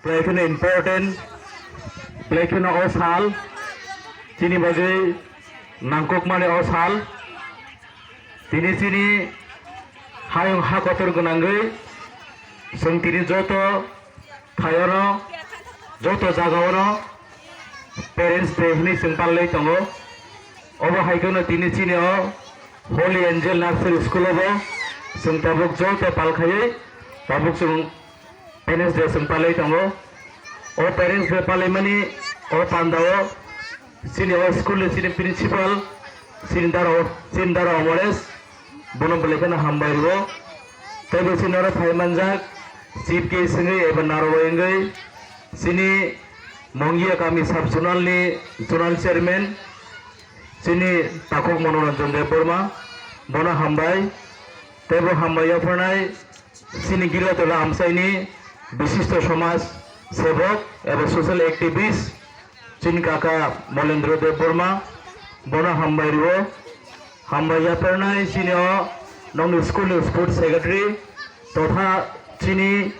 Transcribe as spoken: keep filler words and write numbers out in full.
Belai kheno important, belai kheno o sal, chini bagwi nangkukmani o sal. Tini chini hayung ha kotor gwnangwi chwng tini joto thaiono, joto jagaono Parents Day hwnwi chwng palwi tongo. Obo hai kheno tini chini o Holy Angel Nursery School o bo chwng tabuk joto pal khaiwi tabuk chwng Parents Day chwng palwi tongo. O Parents Day palaimani o pandao chini o school ni chini principal chini dara, chini dara Omoresh, bono belai kheno hambai rwo. Tei bo chini oro phai manjak chief guest wngwi eba narwai wngwi chini Mongia kami sub zonal ni zonal chairman chini Takhuk Manoranjan Debbarma, bono hambai. Tei bo hambai yapharnai chini Gilatola amchaini bishisto somaj sebok eba social activist chini kaka Molendra Debbarma, bono hambai rwo. Hambai yapharnai chini o nokni school ni sports secretary totha chini